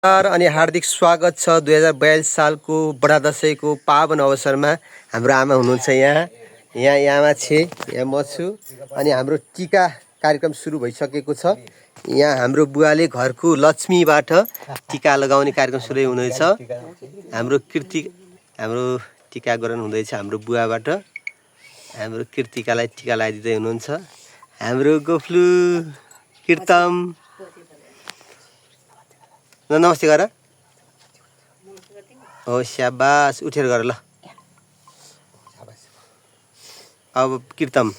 अनि हार्दिक स्वागत छ 2042 सालको बडा दशैंको पावन अवसरमा। हाम्रो आमा हुनुहुन्छ यहाँ आमा छे, यहाँ म छु अनि हाम्रो टीका कार्यक्रम सुरु भइसकेको छ। यहाँ हाम्रो बुवाले घरको लक्ष्मीबाट टीका लगाउने कार्यक्रम सुरु हुँदैछ। हाम्रो टीकाकरण हुँदैछ हाम्रो बुवाबाट। हाम्रो कीर्तिकालाई टीका लगाइदिँदै हुनुहुन्छ हाम्रो गोफ्लु कीर्तम। नमस्ते गर। हो स्याबास, उठेर गर ल। अब कीर्तम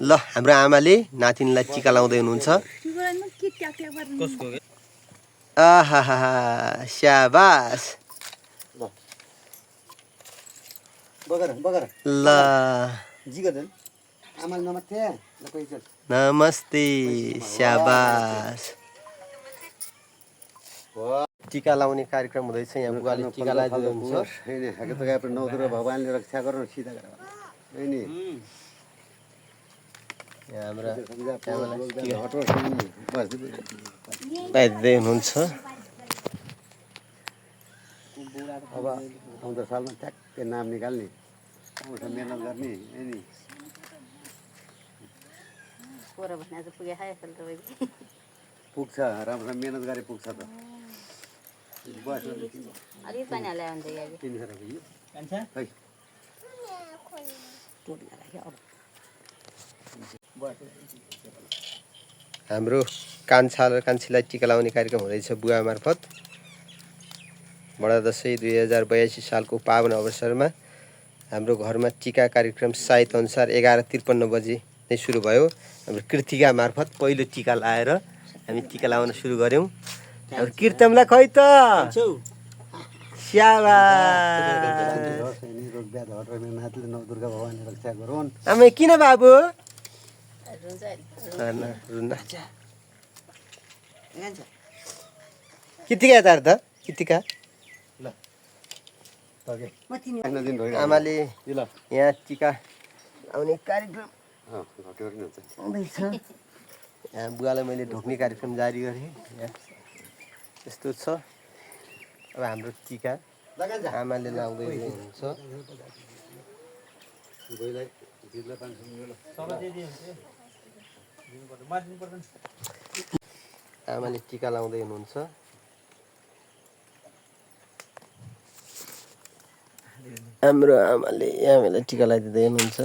ल। हाम्रो आमाले नातिनीलाई टीका लाउँदै हुनुहुन्छ। आहा स्याबास ल। नमस्ते स्याबास। टीका लाउने कार्यक्रम हुँदैछ। यहाँ बुवाले टीका लगाइदिनु हुन्छ। भगवानले रक्षा गर्नु सिधा लगाइदिँदै हुनुहुन्छ। अब आउँदो सालमा ट्याक्कै नाम निकाल्ने, मेहनत गर्ने। पुग्छ, राम्रो मेहनत गरे पुग्छ त। हाम्रो कान्छा र कान्छीलाई टीका लगाउने कार्यक्रम हुँदैछ बुवा मार्फत। बडा दशैं 2082 सालको पावन अवसरमा हाम्रो घरमा टीका कार्यक्रम साइत अनुसार 11:53 बजे नै सुरु भयो। हाम्रो कृतिका मार्फत पहिलो टीका लाएर हामी टीका लगाउन सुरु गर्यौं। हाम्रो कीर्तमलाई खै त आमा किन बाबु कितिका यता त कितिका। आमाले यहाँ टीका आउने कार्यक्रम हुँदैछ। यहाँ बुवालाई मैले ढोक्ने कार्यक्रम जारी गरेँ। यस्तो छ। अब हाम्रो टीका आमाले लाउँदै हुनुहुन्छ। आमाले टीका लाउँदै हुनुहुन्छ। हाम्रो आमाले हामीलाई टीका लगाइदिँदै हुनुहुन्छ।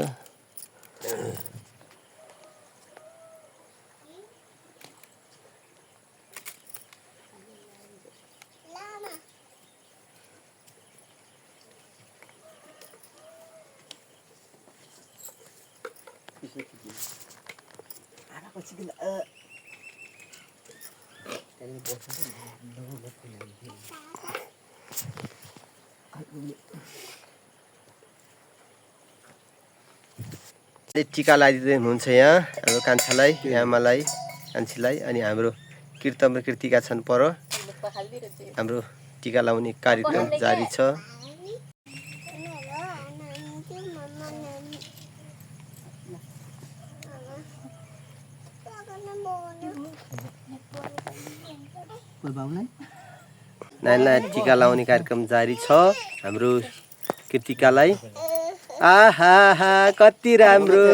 टीका लगाइदिँदै हुनुहुन्छ यहाँ हाम्रो कान्छालाई, आमालाई, कान्छीलाई अनि हाम्रो कीर्तम र कृतिका छन् पर। हाम्रो टीका लाउने कार्यक्रम जारी छ। नानीलाई टीका लाउने कार्यक्रम जारी छ हाम्रो कृतिकालाई। आहा हा कति राम्रो।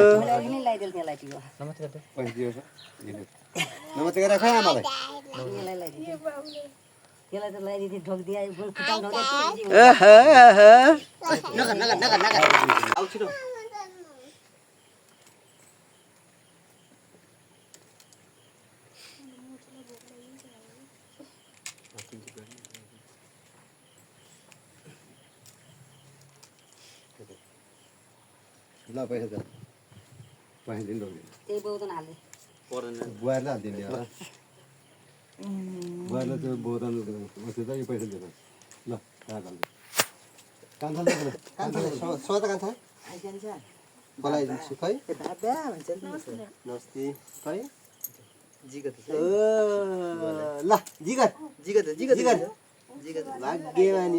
ल पैसा दिनु बुवालाई हालिदिने होला। बुवालाई त्यो बोतल पैसा दिनु ल। कान्छा बोलाइदिन्छु खै। नमस्ते खै ल भाग्यमानी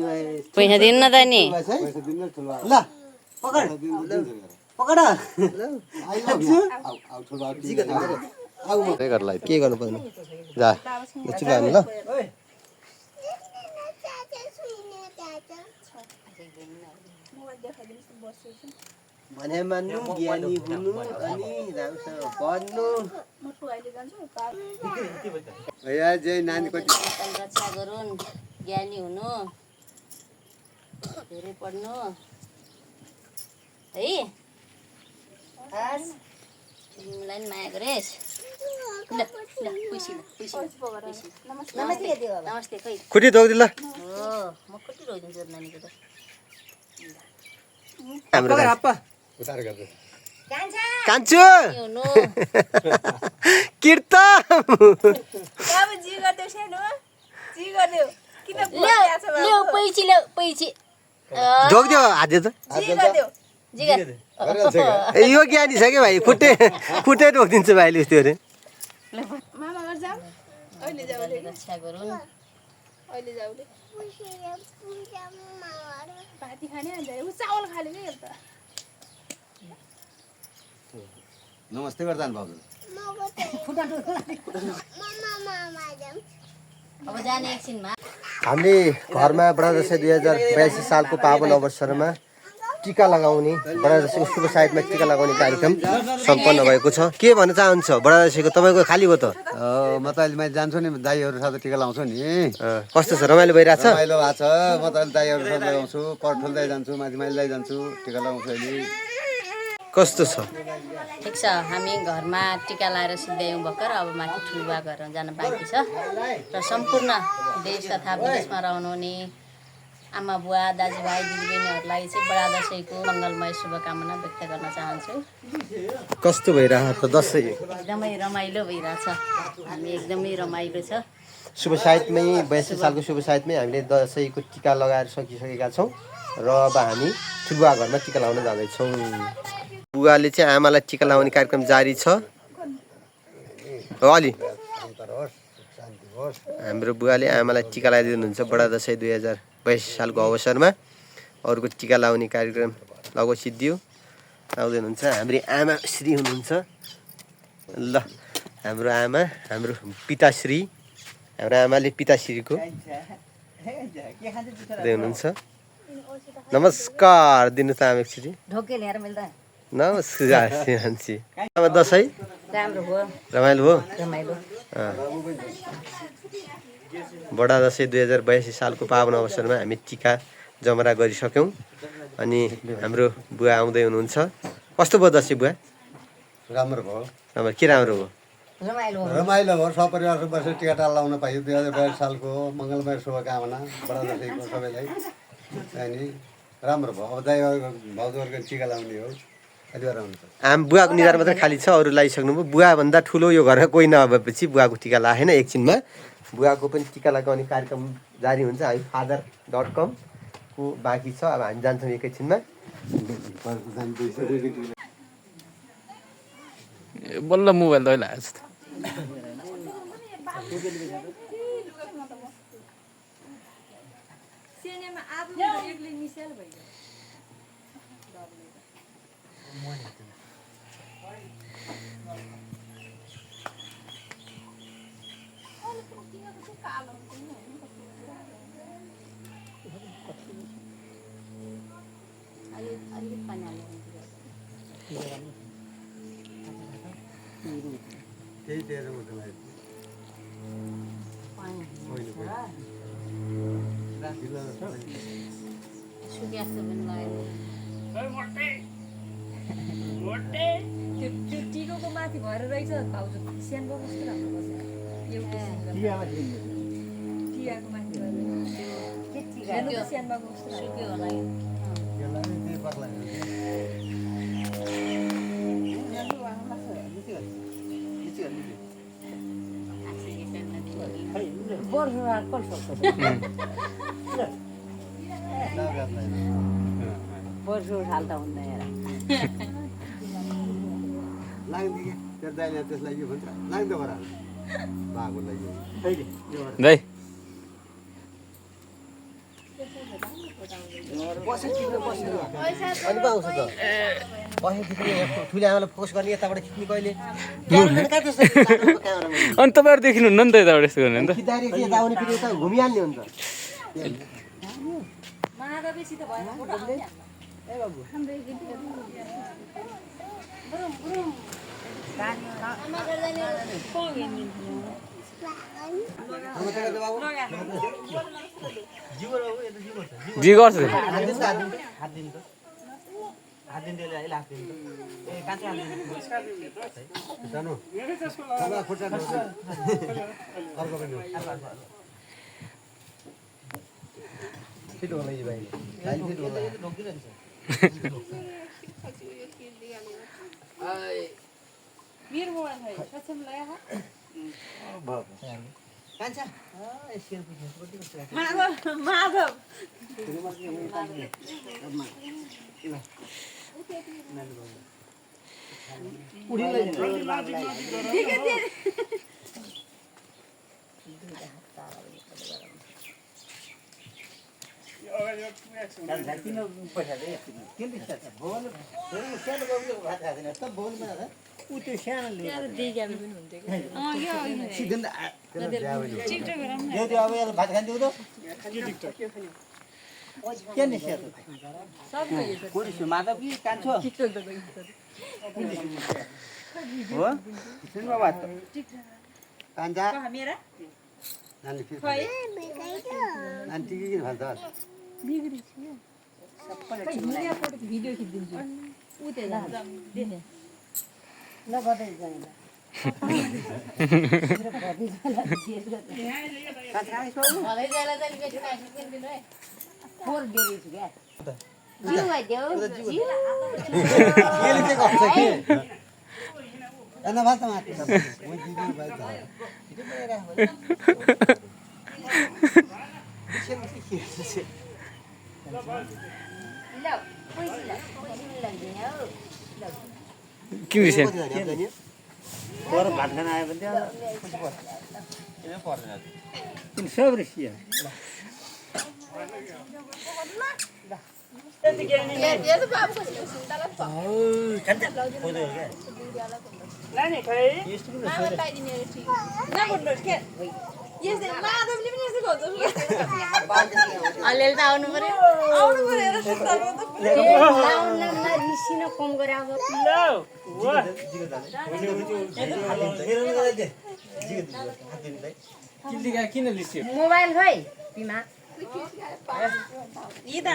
पैसा दिनु न त नि। ल पकड पकड के गर्नु पर्ने जा चुका हाल्नु ल भने मान्नु ज्ञानी हुनु अनि राम्रोसँग पढ्नु नानीको रक्षा गरून् ज्ञानी हुनु धेरै पढ्नु है तिमीलाई नि माया गरेस् ल ल खुसी नमस्ते खै खुट्टी धोक्दिनु ल हो म खुट्टी रोइदिन्छु नानीको त हाम्रो कान्छु हुनु कीर्त ल्याउ पैची ल्याउ पैची धोक्दियो हात त जिगर यो ज्ञानी छ क्या भाइ खुट्टे धोकिदिन्छु भाइले उस्तो अरे रक्षा गरून् नमस्ते गर्दा भाउजू अब जाने एकछिनमा हामीले घरमा बडा दसैँ 2082 सालको पावन अवसरमा टीका लगाउने बडा दसैँको शुभ साइडमा टीका लगाउने कार्यक्रम सम्पन्न भएको छ के भन्न चाहन्छ बडा दसैँको तपाईँको खाली हो त म त अहिले मैले जान्छु नि दाईहरू साथ टिका लाउँछु नि कस्तो छ रमाइलो भइरहेछ रमाइलो भएको छ म त अहिले दाईहरू साथ लगाउँछु पर्ठुल्दै जान्छु माथि माइलदै जान्छु टिका लाउँछु अहिले कस्तो छ ठिक छ हामी घरमा टिका लाएर सिद्ध्यायौँ भर्खर अब माथि ठुलबा घर जान बाँकी छ र सम्पूर्ण देश तथा विदेशमा रहनुहुने आमा बुवा दाजुभाइ दिदीबहिनीहरूलाई चाहिँ बडा दसैँको मङ्गलमय शुभकामना व्यक्त गर्न चाहन्छु कस्तो भइरहेको त दसैँ एकदमै रमाइलो भइरहेछ हामी एकदमै रमाइलो छ शुभ साइडमै 82 सालको शुभ साइडमै हामीले दसैँको टिका लगाएर सकिसकेका छौँ र अब हामी ठुलबुवा घरमा टिका लगाउन जाँदैछौँ बुवाले चाहिँ आमालाई टिका लगाउने कार्यक्रम जारी छ हो अलि हाम्रो बुवाले आमालाई टिका लगाइदिनुहुन्छ बडा दसैँ 2082 सालको अवसरमा अरूको टिका लगाउने कार्यक्रम लगभग सिद्धियो आउँदै हुनुहुन्छ हाम्रो आमा श्री हुनुहुन्छ ल हाम्रो आमा हाम्रो पिताश्री हाम्रो आमाले पिताश्रीको हुनुहुन्छ नमस्कार दिनु त आमा श्री ढोके ल्याएर मिल्दा नमस्कार श्रीमान्छी अब दसैँ राम्रो हो रमाइलो हो रमाइलो बडा दसैँ 2082 सालको पावन अवसरमा हामी टिका जमरा गरिसक्यौँ अनि हाम्रो बुवा आउँदै हुनुहुन्छ कस्तो भयो दसैँ बुवा राम्रो भयो राम्रो के राम्रो भयो रमाइलो भयो सपरिवार बसेर टिका टाल लाउन पाइयो 2082 सालको मङ्गलमय शुभकामना बडा दसैँको सबैलाई अनि राम्रो भयो अब दाइहरू भाउजूहरूको टिका लाउने हो आम बुवाको निधार मात्रै खाली छ अरू लगाइसक्नुभयो बुवाभन्दा ठुलो यो घरमा कोही नभएपछि बुवाको टिका लागेन एकछिनमा बुवाको पनि टिका लगाउने कार्यक्रम जारी हुन्छ हामी father.com को बाँकी छ अब हामी जान्छौँ एकैछिनमा बल्ल मोबाइल दैला जस्तो टिकोको माथि भएर रहेछ भाउजू स्यान बक्स कस्तो राम्रो बस्छ एउटा टियाको माथि भएर स्यान बक्स कस्तो सुक्यो होला पर्सु हाल्दा हुँदैन लाग्दैन त्यो दाइले त्यसलाई यो भन्छ लाग्दो भएर भागो लागि दाइ अनि पाउँछ त ठुले आमालाई फोकस गर्ने यताबाट खिच्ने कहिले अनि तपाईँहरू देखिनुहुन्न नि त यताबाट यस्तो गर्ने नि त खिच्दाखेरि यता आउने फेरि यता घुमिहाल्ने हुन्छ महादेवीसित भएन फोटो आउने जे गर्छ फिट होला यो भाइले खाली फिट होला मेरो मोबाइल है सक्षम लया हा कान्छा माधव माधव कि कान्छो हो सुनमा बात कान्छा मेरा नानी फिर खै नानी टिकी किन भन्छ बिग्री थियो सबै दुनिया फोटो भिडियो खिच्दिन्छु उते ल देखे ल बदै जाइला मलाई जाइला जाइला बेसी खाइदिनु दिनु है फोर डेरी छु क्या जिउ भइदेऊ जिउ केले के गर्छ के एना बात माथि म दिदी भाइ त ल पैसा लाग्दैन हौ के विषय पर भात खान आयो भने त्यहाँ किन सब रिसिया ये तो बाबू को सुनताला लाने खै मामा पाइदिने रे ठीक ना भन्नु के यसले माधवले पनि यसो गर्छ अलिअलि त आउनु पर्यो र सुन्तालो त लाउन रिसिन कम गरे अब किन लिस्यो मोबाइल खै बिमा यी त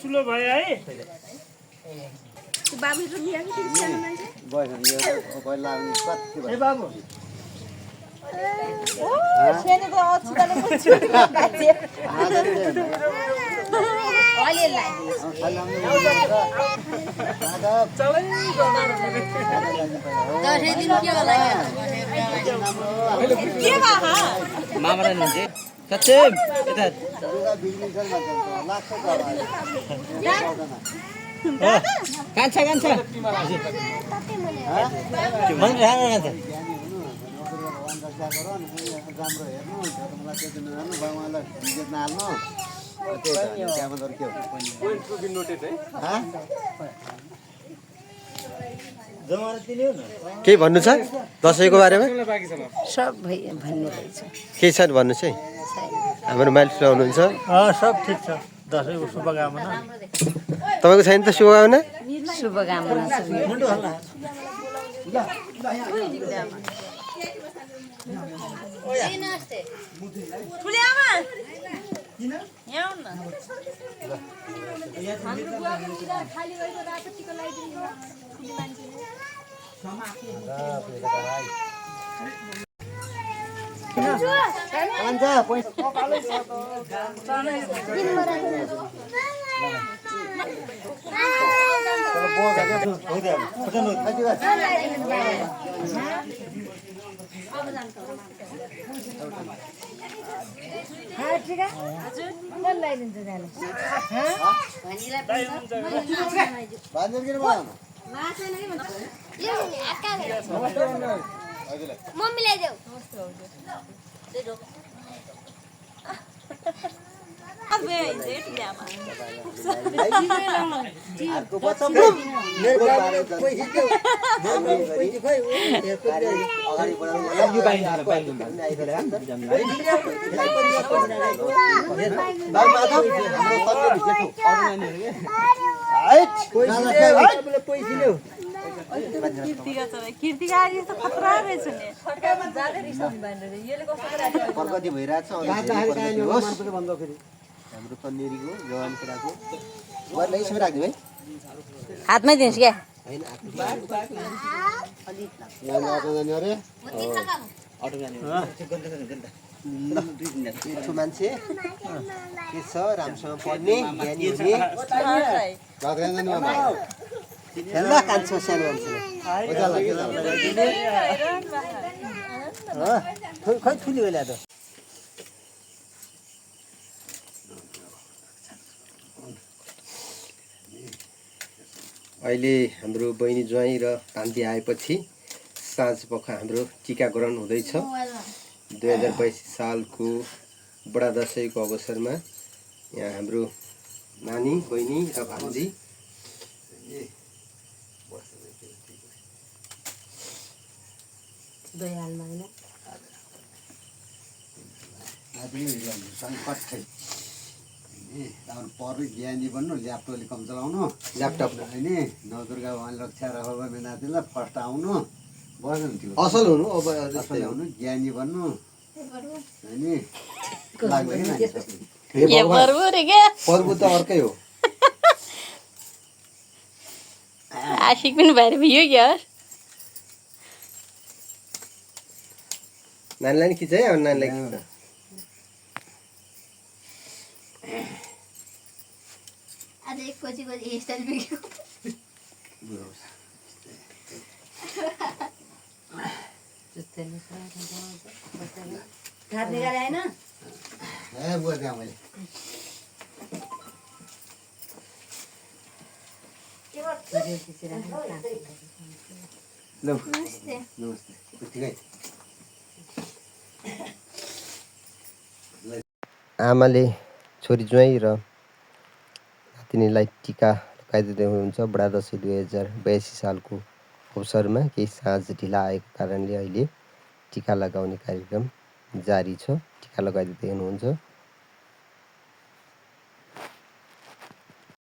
ठुलो भयो है बाबु त लिएको थियो सानो मान्छे पहिला कति ए बाबु ओ सेने त अछुताले पुछु अलि लाई दसैँ दिन के होला के भा मामालाई हुन्छ सच्चै यता कान्छा कान्छा राम्रो हेर्नु मलाई त्यो दिन जानु बाबुआलाई जित्न हाल्नु त्यहाँबाट के केही भन्नु छ दसैँको बारेमा सब भन्ने रहेछ केही छ भन्नु चाहिँ हाम्रो माइल हुनुहुन्छ सब ठिक छ दसैँको शुभकामना तपाईँको छैन त शुभकामना शुभकामना छ ठुले आमा यहाँ न हाम्रो बुवा खाली भएको रातको लगाइदिनु ठुली मान्छेले मम्मीलाई देऊ प्रगति भइरहेछ हाम्रो तन्नेरीको जवान केटाको गर्दै यसो राख्दिउँ है हातमै दिनुहोस् क्या मिठो मान्छे के छ राम्रोसँग पढ्ने ज्ञानी हुने खेल्दा कान्छ सानो मान्छे खै ठुली होला त अहिले हाम्रो बहिनी ज्वाइँ र भान्जी आएपछि साँझपख हाम्रो टिकाकरण हुँदैछ 2022 सालको बडा दसैँको अवसरमा यहाँ हाम्रो नानी बहिनी र भान्जी पर्नु ज्ञानी बन्नु ल्यापटपले कम चलाउनु ल्यापटप होइन नवदुर्गा भगवान् रक्षा रह मेनातिलाई फर्स्ट आउनु भयो नि त्यो असल हुनु अब असल हुनु ज्ञानी बन्नु होइन लाग्दैन पर्व त अर्कै हो आशिक पनि भएर भियो क्या नानीलाई नि खिच है अब नानीलाई खिच्छ आज एक कोची हेयरस्टाइल बिग्रियो हात निकाले होइन ए बुवा त्यहाँ मैले नमस्ते नमस्ते ठिकै आमाले छोरी ज्वाइँ र नातिनीलाई टिका लगाइदिँदै हुनुहुन्छ बडा दसैँ 2082 सालको अवसरमा केही साँझ ढिला आएको कारणले अहिले टिका लगाउने कार्यक्रम जारी छ टिका लगाइदिँदै हुनुहुन्छ